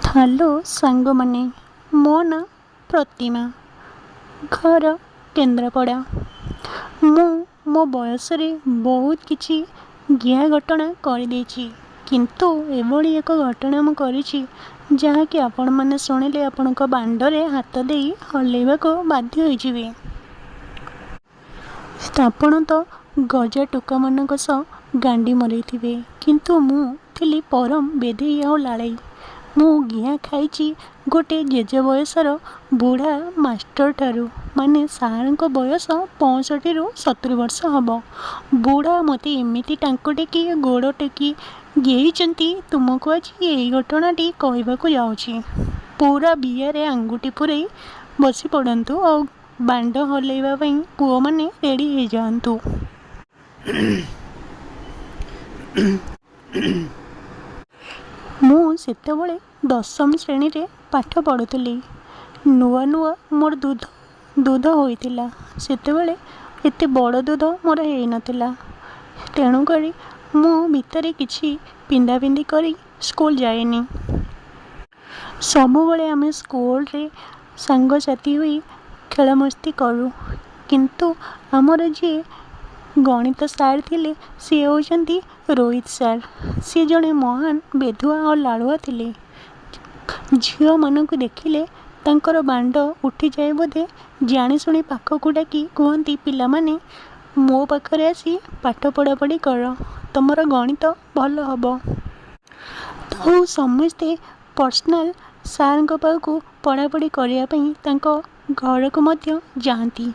Hello ସାଙ୍ଗମାନେ, ମୋ ନାଁ ପ୍ରତିମା, ଘର କେନ୍ଦ୍ରାପଡ଼ା। ମୁଁ ମୋ ବୟସରେ ବହୁତ କିଛି ଗିହା ଘଟଣା କରିଦେଇଛି, କିନ୍ତୁ ଏଭଳି ଏକ ଘଟଣା ମୁଁ କରିଛି ଯାହାକି ଆପଣମାନେ ଶୁଣିଲେ ଆପଣଙ୍କ ବାଣ୍ଡରେ ହାତ ଦେଇ ହଲେଇବାକୁ ବାଧ୍ୟ ହୋଇଯିବେ। ଆପଣ ତ ଗଜା ଟୋକାମାନଙ୍କ ସହ ଗାଣ୍ଡି ମରେଇଥିବେ, କିନ୍ତୁ ମୁଁ ଥିଲି ପରମ ବେଧେଇ ଆଉ ଲାଳେଇ। ମୁଁ ଗିହା ଖାଇଛି ଗୋଟେ ଜେଜେ ବୟସର ବୁଢ଼ା ମାଷ୍ଟରଠାରୁ, ମାନେ ସାର୍ଙ୍କ ବୟସ 65ରୁ 70 ବର୍ଷ ହେବ। ବୁଢ଼ା ମୋତେ ଏମିତି ଟାଙ୍କ ଟେକି ଗୋଡ଼ ଟେକି ଗେହିଛନ୍ତି, ତୁମକୁ ଆଜି ଏଇ ଘଟଣାଟି କହିବାକୁ ଯାଉଛି। ପୁରା ବିଆରେ ଆଙ୍ଗୁଠି ପୂରେଇ ବସି ପଡ଼ନ୍ତୁ ଆଉ ବାଣ୍ଡ ହଲେଇବା ପାଇଁ ପୁଅମାନେ ରେଡ଼ି ହେଇଯାଆନ୍ତୁ। ମୁଁ ସେତେବେଳେ ଦଶମ ଶ୍ରେଣୀରେ ପାଠ ପଢ଼ୁଥିଲି। ନୂଆ ନୂଆ ମୋର ଦୁଧ ଦୁଧ ହୋଇଥିଲା। ସେତେବେଳେ ଏତେ ବଡ଼ ଦୁଧ ମୋର ହେଇନଥିଲା, ତେଣୁକରି ମୁଁ ଭିତରେ କିଛି ପିନ୍ଧାପିନ୍ଧି କରି ସ୍କୁଲ ଯାଏନି। ସବୁବେଳେ ଆମେ ସ୍କୁଲରେ ସାଙ୍ଗସାଥି ହୋଇ ଖେଳମସ୍ତି କରୁ। କିନ୍ତୁ ଆମର ଯିଏ ଗଣିତ ସାର୍ ଥିଲେ, ସିଏ ହେଉଛନ୍ତି ରୋହିତ ସାର୍। ସିଏ ଜଣେ ମହାନ ବେଧୁଆ ଆଉ ଲାଳୁଆ ଥିଲେ। ଝିଅମାନଙ୍କୁ ଦେଖିଲେ ତାଙ୍କର ବାଣ୍ଡ ଉଠିଯାଏ ବୋଧେ, ଜାଣିଶୁଣି ପାଖକୁ ଡାକି କୁହନ୍ତି, ପିଲାମାନେ ମୋ ପାଖରେ ଆସି ପାଠ ପଢ଼ାପଢ଼ି କର, ତୁମର ଗଣିତ ଭଲ ହେବ। ଆଉ ସମସ୍ତେ ପର୍ସନାଲ୍ ସାର୍ଙ୍କ ପାଖକୁ ପଢ଼ାପଢ଼ି କରିବା ପାଇଁ ତାଙ୍କ ଘରକୁ ମଧ୍ୟ ଯାଆନ୍ତି।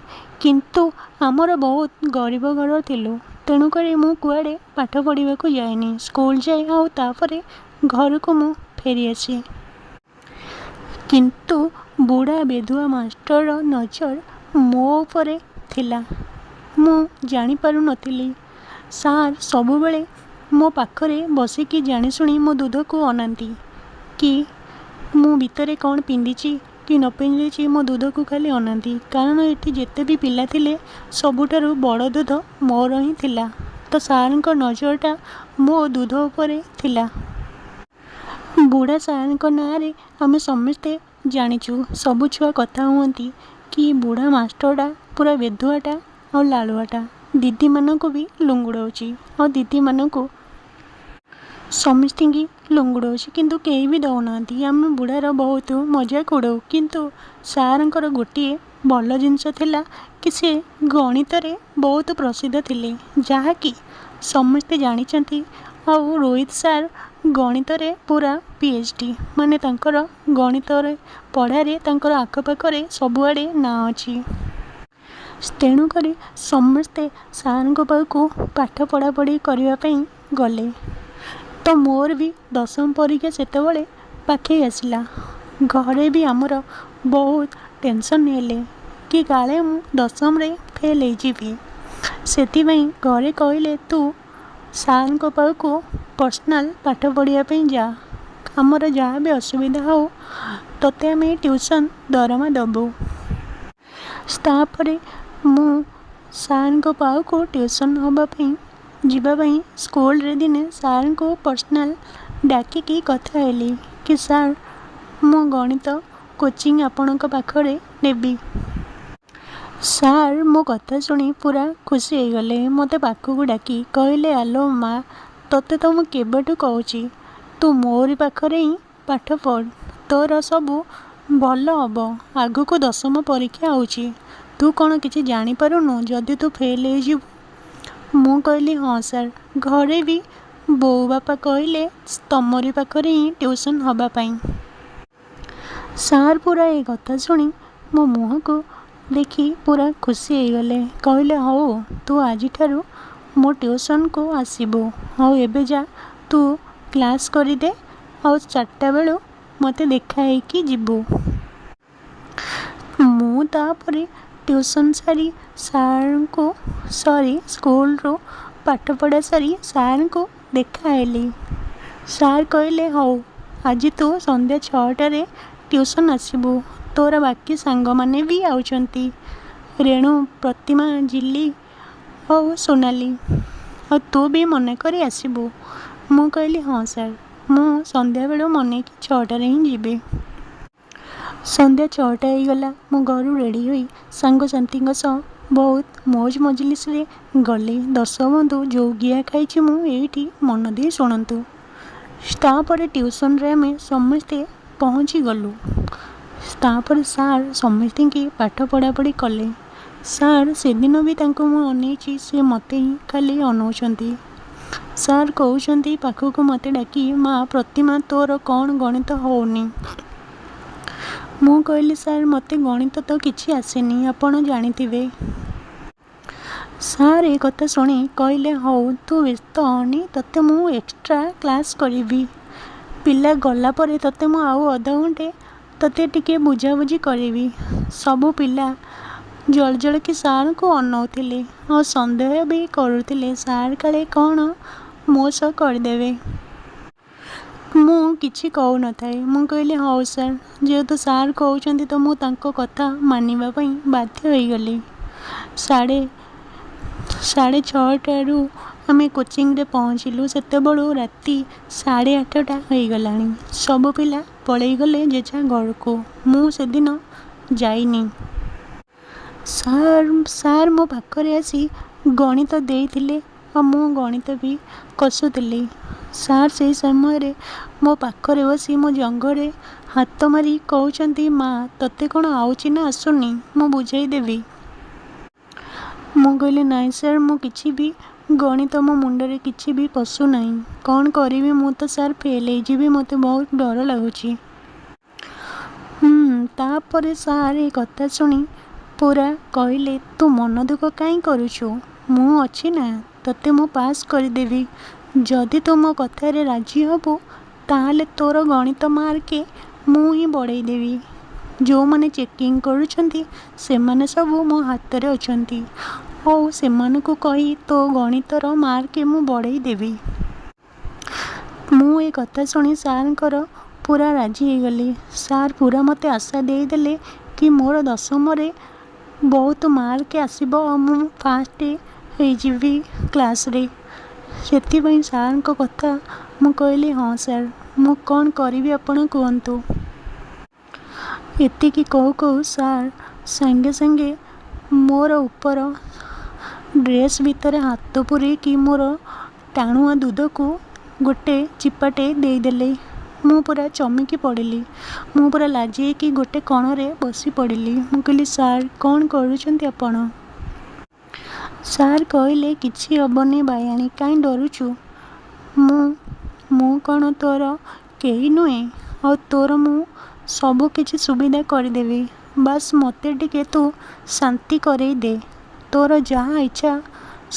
କିନ୍ତୁ ଆମର ବହୁତ ଗରିବ ଘର ଥିଲୁ, ତେଣୁକରି ମୁଁ କୁଆଡ଼େ ପାଠ ପଢ଼ିବାକୁ ଯାଏନି। ସ୍କୁଲ ଯାଏ ଆଉ ତା'ପରେ ଘରକୁ ମୁଁ ଫେରିଆସେ। କିନ୍ତୁ ବୁଢ଼ା ବେଧୁଆ ମାଷ୍ଟରର ନଜର ମୋ ଉପରେ ଥିଲା, ମୁଁ ଜାଣିପାରୁନଥିଲି। ସାର୍ ସବୁବେଳେ ମୋ ପାଖରେ ବସିକି ଜାଣିଶୁଣି ମୋ ଦୁଧକୁ ଅନାନ୍ତି କି ମୁଁ ଭିତରେ କ'ଣ ପିନ୍ଧିଛି କି ନ ପିନ୍ଧିଛି। ମୋ ଦୁଧକୁ ଖାଲି ଅନାନ୍ତି, କାରଣ ଏଠି ଯେତେ ବି ପିଲା ଥିଲେ ସବୁଠାରୁ ବଡ଼ ଦୁଧ ମୋର ହିଁ ଥିଲା। ତ ସାର୍ଙ୍କ ନଜରଟା ମୋ ଦୁଧ ଉପରେ ଥିଲା। ବୁଢ଼ା ସାର୍ଙ୍କ ନାଁରେ ଆମେ ସମସ୍ତେ ଜାଣିଛୁ, ସବୁ ଛୁଆ କଥା ହୁଅନ୍ତି କି ବୁଢ଼ା ମାଷ୍ଟରଟା ପୁରା ବେଧୁଆଟା ଆଉ ଲାଳୁଆଟା, ଦିଦିମାନଙ୍କୁ ବି ଲୁଙ୍ଗୁଡ଼ଉଛି ଆଉ ଦିଦିମାନଙ୍କୁ ସମସ୍ତିଙ୍କି ଲୁଙ୍ଗୁଡ଼ଉଛି, କିନ୍ତୁ କେହି ବି ଦେଉନାହାନ୍ତି। ଆମେ ବୁଢ଼ାର ବହୁତ ମଜାକ ଉଡ଼ଉ। କିନ୍ତୁ ସାର୍ଙ୍କର ଗୋଟିଏ ଭଲ ଜିନିଷ ଥିଲା କି ସେ ଗଣିତରେ ବହୁତ ପ୍ରସିଦ୍ଧ ଥିଲେ, ଯାହାକି ସମସ୍ତେ ଜାଣିଛନ୍ତି। ଆଉ ରୋହିତ ସାର୍ ଗଣିତରେ ପୁରା PhD, ମାନେ ତାଙ୍କର ଗଣିତରେ ପଢ଼ାରେ ତାଙ୍କର ଆଖପାଖରେ ସବୁଆଡ଼େ ନାଁ ଅଛି। ତେଣୁକରି ସମସ୍ତେ ସାର୍ଙ୍କ ପାଖକୁ ପାଠ ପଢ଼ାପଢ଼ି କରିବା ପାଇଁ ଗଲେ। ତ ମୋର ବି ଦଶମ ପରୀକ୍ଷା ସେତେବେଳେ ପାଖେଇ ଆସିଲା। ଘରେ ବି ଆମର ବହୁତ ଟେନସନ୍ ହେଲେ କି କାଳେ ମୁଁ ଦଶମରେ ଫେଲ୍ ହେଇଯିବି। ସେଥିପାଇଁ ଘରେ କହିଲେ, ତୁ ସାର୍ଙ୍କ ପାଖକୁ ପର୍ସନାଲ୍ ପାଠ ପଢ଼ିବା ପାଇଁ ଯା, ଆମର ଯାହା ବି ଅସୁବିଧା ହେଉ ତୋତେ ଆମେ ଟ୍ୟୁସନ୍ ଦରମା ଦେବୁ। ତା'ପରେ ମୁଁ ସାର୍ଙ୍କ ପାଖକୁ ଟ୍ୟୁସନ୍ ହେବା ପାଇଁ ଯିବା ପାଇଁ ସ୍କୁଲରେ ଦିନେ ସାର୍ଙ୍କୁ ପର୍ସନାଲ୍ ଡାକିକି କଥା ହେଲି କି ସାର୍, ମୁଁ ଗଣିତ କୋଚିଂ ଆପଣଙ୍କ ପାଖରେ ନେବି। ସାର୍ ମୋ କଥା ଶୁଣି ପୁରା ଖୁସି ହେଇଗଲେ। ମୋତେ ପାଖକୁ ଡାକି କହିଲେ, ଆଲୋ ମା, ତୋତେ ତ ମୁଁ କେବେଠୁ କହୁଛି, ତୁ ମୋରି ପାଖରେ ହିଁ ପାଠ ପଢ଼, ତୋର ସବୁ ଭଲ ହେବ। ଆଗକୁ ଦଶମ ପରୀକ୍ଷା ହେଉଛି, ତୁ କ'ଣ କିଛି ଜାଣିପାରୁନୁ? ଯଦି ତୁ ଫେଲ୍ ହେଇଯିବୁ? ମୁଁ କହିଲି, ହଁ ସାର୍, ଘରେ ବି ବୋଉ ବାପା କହିଲେ ତମରି ପାଖରେ ହିଁ ଟ୍ୟୁସନ୍ ହେବା ପାଇଁ। ସାର୍ ପୁରା ଏ କଥା ଶୁଣି ମୋ ମୁହଁକୁ ଦେଖି ପୁରା ଖୁସି ହେଇଗଲେ। କହିଲେ, ହଉ, ତୁ ଆଜିଠାରୁ ମୋ ଟ୍ୟୁସନ୍କୁ ଆସିବୁ, ଆଉ ଏବେ ଯା ତୁ କ୍ଲାସ୍ କରିଦେ, ଆଉ 4ଟା ବେଳୁ ମୋତେ ଦେଖା ହେଇକି ଯିବୁ। ମୁଁ ତା'ପରେ ଟ୍ୟୁସନ୍ ସାରି ସାର୍ଙ୍କୁ, ସରି, ସ୍କୁଲରୁ ପାଠପଢ଼ା ସାରି ସାର୍ଙ୍କୁ ଦେଖା ହେଲି। ସାର୍ କହିଲେ, ହଉ, ଆଜି ତୁ ସନ୍ଧ୍ୟା 6ଟାରେ ଟ୍ୟୁସନ୍ ଆସିବୁ, ତୋର ବାକି ସାଙ୍ଗମାନେ ବି ଆଉଛନ୍ତି, ରେଣୁ, ପ୍ରତିମା, ଝିଲି ଆଉ ସୋନାଲି, ଆଉ ତୁ ବି ମନେକରି ଆସିବୁ। ମୁଁ କହିଲି, ହଁ ସାର୍। ମୁଁ ସନ୍ଧ୍ୟାବେଳୁ ମନେଇକି 6ଟାରେ ହିଁ ଯିବି। ସନ୍ଧ୍ୟା 6ଟା ହେଇଗଲା। ମୁଁ ଘରୁ ରେଡ଼ି ହୋଇ ସାଙ୍ଗସାଥିଙ୍କ ସହ ବହୁତ ମୌଜ ମଜଲିସରେ ଗଲି। ଦର୍ଶକ ବନ୍ଧୁ, ଯେଉଁ ଗିହା ଖାଇଛି ମୁଁ ଏଇଠି ମନ ଦେଇ ଶୁଣନ୍ତୁ। ତାପରେ ଟ୍ୟୁସନରେ ଆମେ ସମସ୍ତେ ପହଞ୍ଚିଗଲୁ। ତାପରେ ସାର୍ ସମସ୍ତିଙ୍କି ପାଠ ପଢ଼ାପଢ଼ି କଲେ। ସାର୍ ସେଦିନ ବି ତାଙ୍କୁ ମୁଁ ଅନେଇଛି, ସେ ମୋତେ ହିଁ ଖାଲି ଅନଉଛନ୍ତି। ସାର୍ କହୁଛନ୍ତି ପାଖକୁ ମୋତେ ଡାକି, ମା ପ୍ରତିମା, ତୋର କ'ଣ ଗଣିତ ହେଉନି? ମୁଁ କହିଲି, ସାର୍, ମୋତେ ଗଣିତ ତ କିଛି ଆସେନି, ଆପଣ ଜାଣିଥିବେ। ସାର୍ ଏ କଥା ଶୁଣି କହିଲେ, ହଉ ତୁ ବ୍ୟସ୍ତ ହଅନି, ତୋତେ ମୁଁ ଏକ୍ସଟ୍ରା କ୍ଲାସ୍ କରିବି। ପିଲା ଗଲା ପରେ ତୋତେ ମୁଁ ଆଉ ଅଧଘଣ୍ଟେ ତୋତେ ଟିକେ ବୁଝାବୁଝି କରିବି। ସବୁ ପିଲା ଜଳଜଳକି ସାର୍ଙ୍କୁ ଅନଉଥିଲେ ଆଉ ସନ୍ଦେହ ବି କରୁଥିଲେ, ସାର୍ କାଳେ କ'ଣ ମୋ ସହ କରିଦେବେ। ମୁଁ କିଛି କହୁନଥାଏ। ମୁଁ କହିଲି, ହଉ ସାର୍, ଯେହେତୁ ସାର୍ କହୁଛନ୍ତି ତ ମୁଁ ତାଙ୍କ କଥା ମାନିବା ପାଇଁ ବାଧ୍ୟ ହୋଇଗଲି। 6:30ରୁ ଆମେ କୋଚିଂରେ ପହଞ୍ଚିଲୁ, ସେତେବେଳୁ ରାତି 8:30 ହେଇଗଲାଣି। ସବୁ ପିଲା ପଳେଇଗଲେ ଯେଝା ଘରକୁ, ମୁଁ ସେଦିନ ଯାଇନି। ସାର୍ ମୋ ପାଖରେ ଆସି ଗଣିତ ଦେଇଥିଲେ ଆଉ ମୁଁ ଗଣିତ ବି କଷୁଥିଲି। ସାର୍ ସେଇ ସମୟରେ ମୋ ପାଖରେ ବସି ମୋ ଜଙ୍ଘରେ ହାତ ମାରି କହୁଛନ୍ତି, ମା ତୋତେ କ'ଣ ଆଉଛି ନା ଆସୁନି, ମୁଁ ବୁଝାଇଦେବି। ମୁଁ କହିଲି, ନାଇଁ ସାର୍, ମୁଁ କିଛି ବି ଗଣିତ ମୋ ମୁଣ୍ଡରେ କିଛି ବି ପଶୁନାହିଁ, କ'ଣ କରିବି? ମୁଁ ତ ସାର୍ ଫେଲ୍ ହେଇଯିବି, ମୋତେ ବହୁତ ଡର ଲାଗୁଛି। ତାପରେ ସାର୍ ଏ କଥା ଶୁଣି ପୁରା କହିଲେ, ତୁ ମନ ଦୁଃଖ କାହିଁ କରୁଛୁ? ମୁଁ ଅଛି ନା, ତୋତେ ମୁଁ ପାସ୍ କରିଦେବି। ଯଦି ତୁ ମୋ କଥାରେ ରାଜି ହେବୁ, ତାହେଲେ ତୋର ଗଣିତ ମାର୍କ ମୁଁ ହିଁ ବଢ଼େଇଦେବି। ଯେଉଁମାନେ ଚେକିଂ କରୁଛନ୍ତି ସେମାନେ ସବୁ ମୋ ହାତରେ ଅଛନ୍ତି, ଆଉ ସେମାନଙ୍କୁ କହି ତୋ ଗଣିତର ମାର୍କ ମୁଁ ବଢ଼େଇ ଦେବି। ମୁଁ ଏ କଥା ଶୁଣି ସାର୍ଙ୍କର ପୁରା ରାଜି ହେଇଗଲି। ସାର୍ ପୁରା ମୋତେ ଆଶା ଦେଇଦେଲେ କି ମୋର ଦଶମରେ ବହୁତ ମାର୍କ ଆସିବ ଆଉ ମୁଁ ଫାଷ୍ଟ ହେଇଯିବି କ୍ଲାସ୍ରେ। ସେଥିପାଇଁ ସାର୍ଙ୍କ କଥା ମୁଁ କହିଲି, ହଁ ସାର୍, ମୁଁ କ'ଣ କରିବି ଆପଣ କୁହନ୍ତୁ। ଏତିକି କହୁ କହୁ ସାର୍ ସାଙ୍ଗେ ସାଙ୍ଗେ ମୋର ଉପର ଡ୍ରେସ୍ ଭିତରେ ହାତ ପୂରେଇକି ମୋର ଟାଣୁଆ ଦୁଧକୁ ଗୋଟେ ଚିପାଟେ ଦେଇଦେଲେ। ମୁଁ ପୁରା ଚମକି ପଡ଼ିଲି। ମୁଁ ପୁରା ଲାଜେଇକି ଗୋଟେ କଣରେ ବସି ପଡ଼ିଲି। ମୁଁ କହିଲି, ସାର୍, କ'ଣ କରୁଛନ୍ତି ଆପଣ? ସାର୍ କହିଲେ, କିଛି ହେବନି ବାୟାଣୀ, କାହିଁ ଡରୁଛୁ? ମୁଁ କ'ଣ ତୋର କେହି ନୁହେଁ? ଆଉ ତୋର ମୁଁ ସବୁ କିଛି ସୁବିଧା କରିଦେବି। ବାସ୍ ମୋତେ ଟିକେ ତୁ ଶାନ୍ତି କରେଇ ଦେ। ତୋର ଯାହା ଇଚ୍ଛା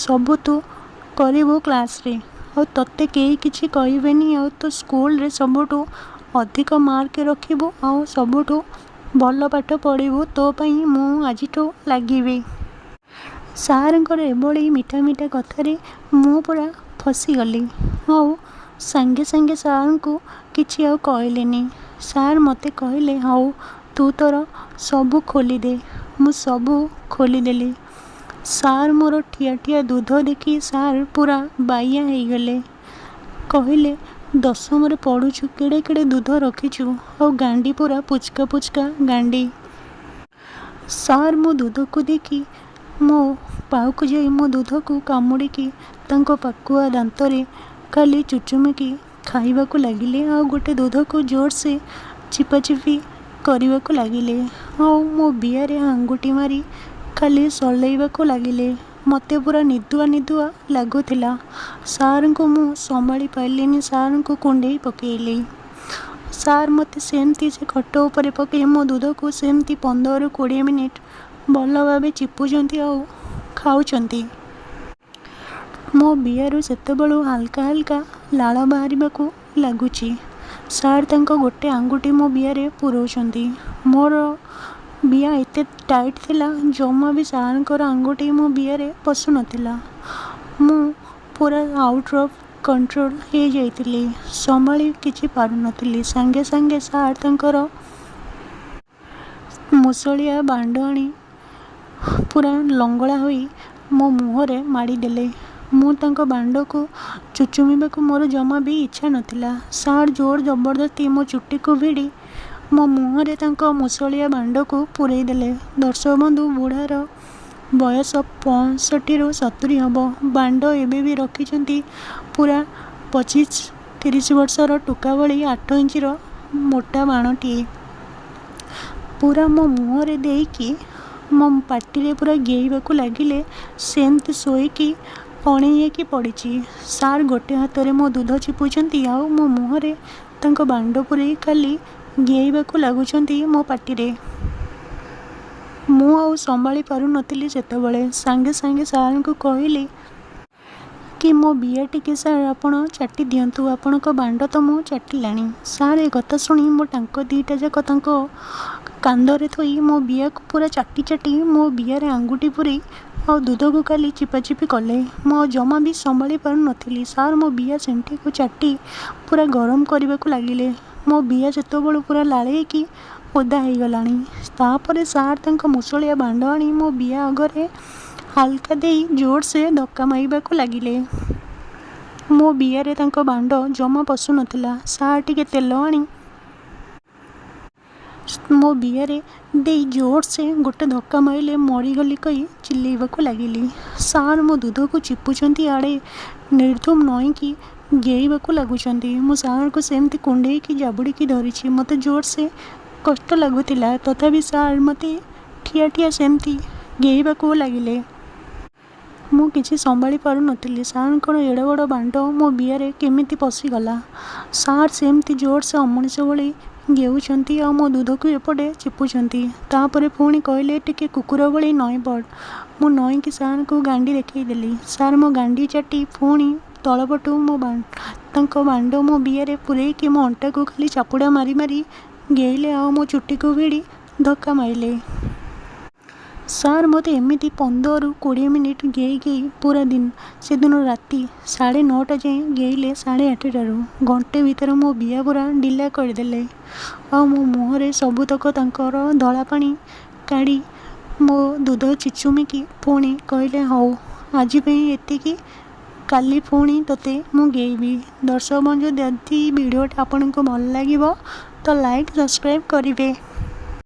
ସବୁ ତୁ କରିବୁ କ୍ଲାସ୍ରେ, ଆଉ ତୋତେ କେହି କିଛି କହିବେନି, ଆଉ ତୁ ସ୍କୁଲରେ ସବୁଠୁ ଅଧିକ ମାର୍କ ରଖିବୁ ଆଉ ସବୁଠୁ ଭଲ ପାଠ ପଢ଼ିବୁ, ତୋ ପାଇଁ ମୁଁ ଆଜିଠୁ ଲାଗିବି। ସାର୍ଙ୍କର ଏଭଳି ମିଠା ମିଠା କଥାରେ ମୁଁ ପୁରା ଫସିଗଲି ଆଉ ସାଙ୍ଗେ ସାଙ୍ଗେ ସାର୍ଙ୍କୁ କିଛି ଆଉ କହିଲିନି। ସାର୍ ମୋତେ କହିଲେ, ହଉ ତୁ ତୋର ସବୁ ଖୋଲିଦେ। ମୁଁ ସବୁ ଖୋଲିଦେଲି। ସାର୍ ମୋର ଠିଆ ଠିଆ ଦୁଧ ଦେଖି ସାର୍ ପୁରା ବାଇଆ ହେଇଗଲେ। କହିଲେ, ଦଶମରେ ପଢ଼ୁଛୁ, କେଡ଼େ କେଡ଼େ ଦୁଧ ରଖିଛୁ, ଆଉ ଗାଣ୍ଡି ପୁରା ପୁଚକା ପୁଚକା ଗାଣ୍ଡି। ସାର୍ ମୋ ଦୁଧକୁ ଦେଖି ମୋ ପାଖକୁ ଯାଇ ମୋ ଦୁଧକୁ କାମୁଡ଼ିକି ତାଙ୍କ ପାକୁଆ ଦାନ୍ତରେ ଖାଲି ଚୁଚୁମିକି ଖାଇବାକୁ ଲାଗିଲେ, ଆଉ ଗୋଟେ ଦୁଧକୁ ଜୋରସେ ଚିପାଚିପି କରିବାକୁ ଲାଗିଲେ, ଆଉ ମୋ ବିଆରେ ଆଙ୍ଗୁଠି ମାରି ଖାଲି ସଲେଇବାକୁ ଲାଗିଲେ। ମୋତେ ପୁରା ନିଦୁଆ ନିଦୁଆ ଲାଗୁଥିଲା। ସାର୍ଙ୍କୁ ମୁଁ ସମ୍ଭାଳି ପାରିଲିନି, ସାର୍ଙ୍କୁ କୁଣ୍ଢେଇ ପକେଇଲି। ସାର୍ ମୋତେ ସେମିତି ସେ ଖଟ ଉପରେ ପକେଇ ମୋ ଦୁଧକୁ ସେମିତି 15ରୁ 20 ମିନିଟ୍ ଭଲ ଭାବେ ଚିପୁଛନ୍ତି ଆଉ ଖାଉଛନ୍ତି। ମୋ ବିଆରୁ ସେତେବେଳୁ ହାଲକା ହାଲକା ଲାଳ ବାହାରିବାକୁ ଲାଗୁଛି। ସାର୍ ତାଙ୍କ ଗୋଟେ ଆଙ୍ଗୁଠି ମୋ ବିଆରେ ପୁରଉଛନ୍ତି। ମୋର ବିଆ ଏତେ ଟାଇଟ୍ ଥିଲା, ଜମା ବି ସାର୍ଙ୍କର ଆଙ୍ଗୁଠି ମୋ ବିଆରେ ପଶୁନଥିଲା। ମୁଁ ପୁରା ଆଉଟ୍ ଅଫ୍ କଣ୍ଟ୍ରୋଲ ହେଇଯାଇଥିଲି, ସମ୍ଭାଳି କିଛି ପାରୁନଥିଲି। ସାଙ୍ଗେ ସାଙ୍ଗେ ସାର୍ ତାଙ୍କର ମୁସଳିଆ ବାଣ୍ଡ ଆଣି ପୁରା ଲଙ୍ଗଳା ହୋଇ ମୋ ମୁହଁରେ ମାଡ଼ିଦେଲେ। ମୁଁ ତାଙ୍କ ବାଣ୍ଡକୁ ଚୁଚୁମିବାକୁ ମୋର ଜମା ବି ଇଚ୍ଛା ନଥିଲା। ସାର୍ ଜୋର ଜବରଦସ୍ତି ମୋ ଚୁଟିକୁ ଭିଡ଼ି ମୋ ମୁହଁରେ ତାଙ୍କ ମୂଷଳିଆ ବାଣ୍ଡକୁ ପୂରେଇ ଦେଲେ। ଦର୍ଶକ ବନ୍ଧୁ, ବୁଢ଼ାର ବୟସ 65ରୁ 70 ହେବ। ବାଣ୍ଡ ଏବେ ବି ରଖିଛନ୍ତି ପୂରା 25-30 ବର୍ଷର ଟୋକା ଭଳି 8 ଇଞ୍ଚର ମୋଟା ବାଣଟିଏ। ପୂରା ମୋ ମୁହଁରେ ଦେଇକି ମୋ ପାଟିରେ ପୂରା ଗେହିବାକୁ ଲାଗିଲେ। ସେମିତି ଶୋଇକି କଣେଇ ହେଇକି ପଡ଼ିଛି। ସାର୍ ଗୋଟେ ହାତରେ ମୋ ଦୁଧ ଚିପୁଛନ୍ତି ଆଉ ମୋ ମୁହଁରେ ତାଙ୍କ ବାଣ୍ଡ ପୂରେଇ ଖାଲି ଗେହିବାକୁ ଲାଗୁଛନ୍ତି ମୋ ପାଟିରେ। ମୁଁ ଆଉ ସମ୍ଭାଳି ପାରୁନଥିଲି ସେତେବେଳେ। ସାଙ୍ଗେ ସାଙ୍ଗେ ସାର୍ଙ୍କୁ କହିଲି କି ମୋ ବିଆ ଟିକେ ସାର୍ ଆପଣ ଚାଟି ଦିଅନ୍ତୁ, ଆପଣଙ୍କ ବାଣ୍ଡ ତ ମୁଁ ଚାଟିଲାଣି। ସାର୍ ଏ କଥା ଶୁଣି ମୋ ଟାଙ୍କ ଦୁଇଟା ଯାକ ତାଙ୍କ କାନ୍ଧରେ ଥୋଇ ମୋ ବିଆକୁ ପୂରା ଚାଟି ଚାଟି ମୋ ବିଆରେ ଆଙ୍ଗୁଠି ପୂରେଇ ଆଉ ଦୁଧକୁ ଖାଲି ଚିପାଚିପି କଲେ। ମୁଁ ଆଉ ଜମା ବି ସମ୍ଭାଳି ପାରୁନଥିଲି। ସାର୍ ମୋ ବିଆ ସେଣ୍ଠିକୁ ଚାଟି ପୂରା ଗରମ କରିବାକୁ ଲାଗିଲେ। ମୋ ବିଆ ସେତେବେଳୁ ପୂରା ଲାଳେଇକି ଓଦା ହେଇଗଲାଣି। ତାପରେ ସାର୍ ତାଙ୍କ ମୂଷଳିଆ ବାଣ୍ଡ ଆଣି ମୋ ବିଆ ଅଗରେ ହାଲକା ଦେଇ ଜୋରସେ ଧକ୍କା ମାରିବାକୁ ଲାଗିଲେ। ମୋ ବିଆରେ ତାଙ୍କ ବାଣ୍ଡ ଜମା ପଶୁନଥିଲା। ସାର୍ ଟିକେ ତେଲ ଆଣି ମୋ ବିଆରେ ଦେଇ ଜୋରସେ ଗୋଟେ ଧକ୍କା ମାରିଲେ। ମରିଗଲି କହି ଚିଲେଇବାକୁ ଲାଗିଲି। ସାର୍ ମୋ ଦୁଧକୁ ଚିପୁଛନ୍ତି, ଆଡ଼େ ନିର୍ଧୁମ ନଇଁକି ଗେହିବାକୁ ଲାଗୁଛନ୍ତି। ମୁଁ ସାର୍ଙ୍କୁ ସେମିତି କୁଣ୍ଢେଇକି ଜାବୁଡ଼ିକି ଧରିଛି। ମୋତେ ଜୋରସେ କଷ୍ଟ ଲାଗୁଥିଲା, ତଥାପି ସାର୍ ମୋତେ ଠିଆ ଠିଆ ସେମିତି ଗେହିବାକୁ ଲାଗିଲେ। ମୁଁ କିଛି ସମ୍ଭାଳି ପାରୁନଥିଲି। ସାର୍ଙ୍କର ଏଡ଼େ ବଡ଼ ବାଣ୍ଡ ମୋ ବିଆରେ କେମିତି ପଶିଗଲା। ସାର୍ ସେମିତି ଜୋରସେ ଅମଣିଷ ଭଳି ଗେହୁଛନ୍ତି ଆଉ ମୋ ଦୁଧକୁ ଏପଟେ ଚିପୁଛନ୍ତି। ତାପରେ ପୁଣି କହିଲେ, ଟିକେ କୁକୁର ଭଳି ନଇଁପଡ଼। ମୁଁ ନଇଁକି ସାର୍ଙ୍କୁ ଗାଣ୍ଡି ଦେଖେଇଦେଲି। ସାର୍ ମୋ ଗାଣ୍ଡି ଚାଟି ପୁଣି ତଳପଟୁ ମୋ ତାଙ୍କ ବାଣ୍ଡ ମୋ ବିଆରେ ପୂରେଇକି ମୋ ଅଣ୍ଟାକୁ ଖାଲି ଚାପୁଡ଼ା ମାରି ମାରି ଗେହିଲେ ଆଉ ମୋ ଚୁଟିକୁ ଭିଡ଼ି ଧକ୍କା ମାରିଲେ। ସାର୍ ମୋତେ ଏମିତି 15ରୁ 20 ମିନିଟ୍ ଗେହି ଗେହି ପୂରା ଦିନ ସେଦିନ ରାତି 9:30 ଯାଏଁ ଗେହିଲେ। 8:30ରୁ ଘଣ୍ଟେ ଭିତରେ ମୋ ବିଆ ପୂରା ଢିଲା କରିଦେଲେ ଆଉ ମୋ ମୁହଁରେ ସବୁତକ ତାଙ୍କର ଧଳା ପାଣି କାଢ଼ି ମୋ ଦୁଧ ଚିଚୁମିକି ପୁଣି କହିଲେ, ହଉ ଆଜି ପାଇଁ ଏତିକି, କାଲି ପୁଣି ତୋତେ ମୁଁ ଗେହିବି। ଦର୍ଶକ ବନ୍ଧୁ, ଯଦି ଭିଡ଼ିଓଟା ଆପଣଙ୍କୁ ଭଲ ଲାଗିବ ତ ଲାଇକ୍ ସବସ୍କ୍ରାଇବ୍ କରିବେ।